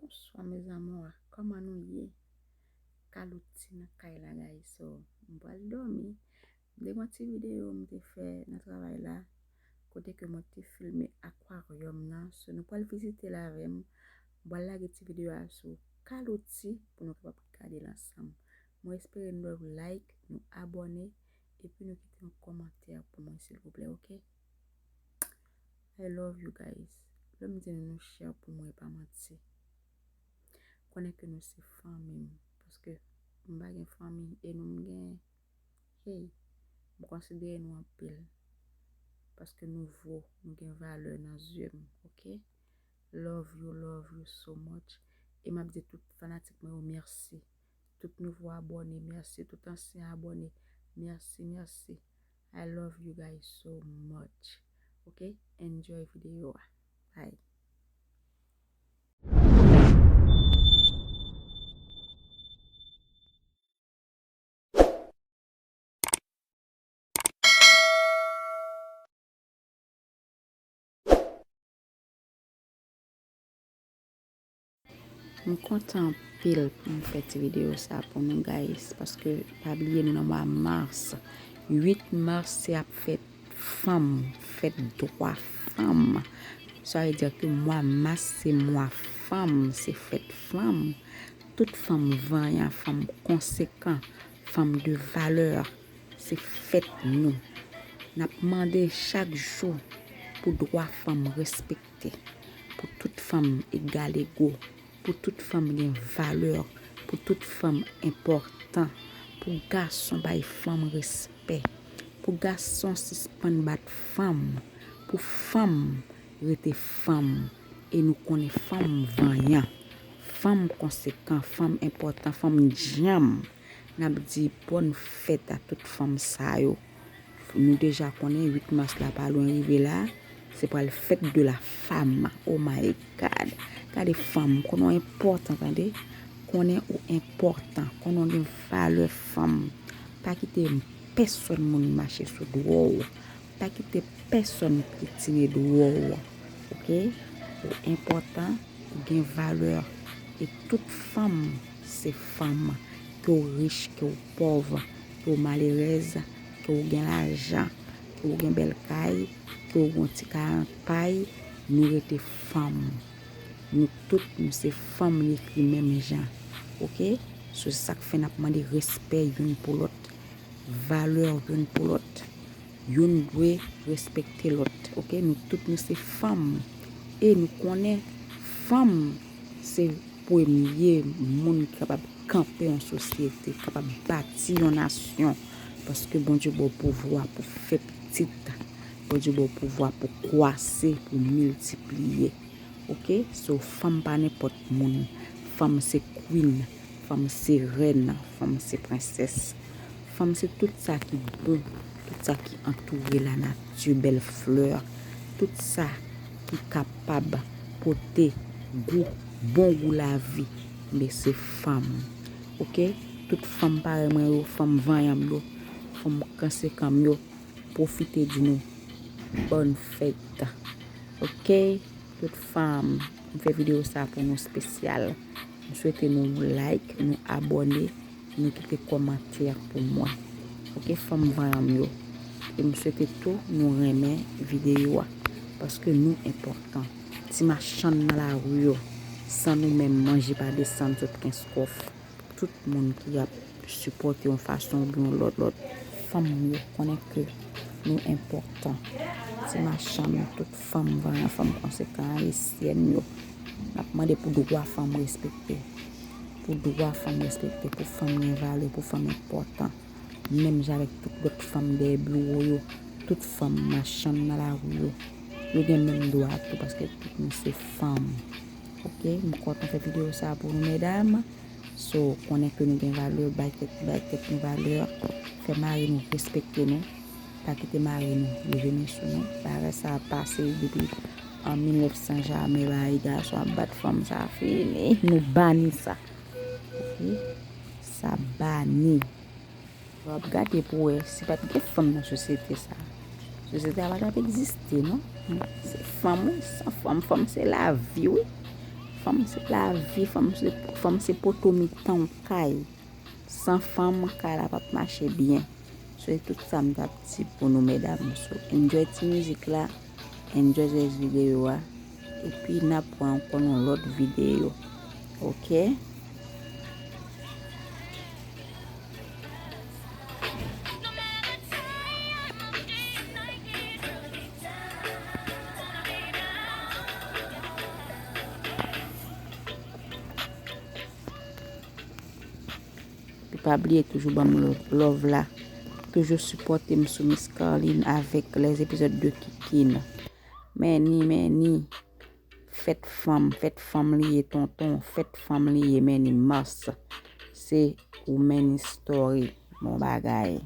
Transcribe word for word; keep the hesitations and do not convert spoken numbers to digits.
Bonswa mes amours, kòman nou ye? Kalouti nan kay la, guys. So, m pral dòmi. M te gen yon ti videyo m te fè nan travay la, kote ke mwen te filme akwaryòm nan. So, nou pral vizite l avè m. M pral lage ti videyo a sou Kalouti pou nou kapab gade l ansanm. Mwen espere nou like, nou abòne, epi nou kite yon kòmantè pou mwen, silvouplè, oke? I love you guys. Lè m di nou, nou chè pou mwen, e pa manti. Konnen ke nou se fanmi m, paske m pa gen fanmi e nou m gen. Hey, m konsidere nou anpil, paske nou vo, nou gen valè nan zye m, oke? Love you, love you so much. E m ap di tout fanatik mwen yo mèsi. Tout nouvo abòne, mèsi. Tout ansyen abòne, mèsi, mèsi. I love you guys so much. Ok? Enjoy videyo a. Bye. M kontan anpil pou m fè ti videyo sa pou nou, guys, paske pa bliye nou nan mwa mas. Uit mas se ap fèt fanm, fèt dwa fanm. Sa vle di ke mwa mas se mwa fanm, se fèt fanm. Tout fanm vanyan, fanm konsekan, fanm de valè, se fèt nou. N ap mande chak jou pou dwa fanm respekte, pou tout fanm egal ego, pou tout fanm gen valè, pou tout fanm enpòtan, pou gason bay fanm respè, pou gason sispann bat fanm, pou fanm rete fanm. E nou konnen fanm vanyan, fanm konsekan, fanm enpòtan, fanm djanm. N ap di bòn fèt a tout fanm sa yo. Nou deja konnen uit mas la pa lwen rive la. Se pral fèt de la femme. Oh my God. Gade fanm, konnen w enpòtan, tande. Konnen ou enpòtan, konnen w gen valè, fanm. Pa kite pèsonn moun mache sou dwa w. Pa kite pèsonn pyetine dwa w. Ok? Ou enpòtan, ou gen valè. E tout fanm se fanm. Ke w rich, ke w pòv, ke w malerèz, ke w gen lajan, ke w gen bèl kay, ke w gen yon ti karan pay, nou rete fanm. Nou tout, nou se fanm, n ekri menm jan. Ok? So, se sa k fè n ap mande respè youn pou lòt, valè youn pou lòt. Youn dwe respekte lòt. Ok? Nou tout, nou se fanm. E nou konnen fanm se premye moun ki kapab kanpe yon sosyete, kapab bati yon nasyon. Paske Bondye ba w pouvwa pou fè pitit. Bondye ba w pouvwa pou kwase, pou miltipliye. Ok? So, fanm pa nenpòt moun. Fanm se queen. Fanm se rèn. Fanm se prensès. Fanm se tout sa ki bon, tout sa ki antoure lanati, bèl flè, tout sa ki kapab pote gou, bon gou lavi, men se fanm. Ok? Tout fanm parèy mwen yo, fanm vanyan m yo, fanm konsekan m yo, pwofite di nou bòn fèt. Ok? Tout fanm, m fè videyo sa pou nou espesyal. M swete nou like, nou abòne, nou kite kòmantè pou mwen. Ok, fanm vanyan m yo. E m swete tou nou renmen videyo a. Paske nou enpòtan. Ti machann nan lari yo, san nou menm, manje pa desann sot Kenskòf. Tout moun ki ap sipòte yon fason oubyen yon lòt, lòt fanm yo, konnen ke nou enpòtan. Ti machann, tout fanm vanyan, fanm konsekan ayisyèn yo, n ap mande pou dwa fanm respekte. Pou dwa fanm respekte, pou fanm gen valè, pou fanm enpòtan. Menm jan avèk tout lòt fanm dèyè biwo yo, tout fanm machann nan lari yo, yo gen menm dwa tou, paske tout nou se fanm. Ok, m kontan fè videyo sa pou nou, medam. So, konnen ke nou gen valè, bay tèt, bay tèt nou valè, fè mari nou respekte nou, pa kite mari nou leve men sou nou. Bagay sa ap pase depi an mil nèf san, jamè bay gason ap bat fanm, sa fini. Nou bani sa. Ok? Sa bani. W ap gade pou wè si pa t gen fanm nan sosyete sa, sosyete a pa t ap egziste, non. Se fanm, wi, san fanm, fanm se lavi, wi. Fanm se lavi, fanm se, fanm se poto mitan yon kay. San fanm, kay la p ap mache byen. So, se tout sa m t ap di pou nou, medam. So, enjoy ti mizik la, enjoy jazz videyo a, epi n ap wè ankò nan lòt videyo. Oke? Epi pa bliye toujou ban m love, love la. Toujou sipòte m sou Miss Carline avèk les épisodes de Kikin. Many, many. Fèt fanm, fèt fanm li ye tonton, fèt fanm li ye, many, must. Se Women History. Bon bagay.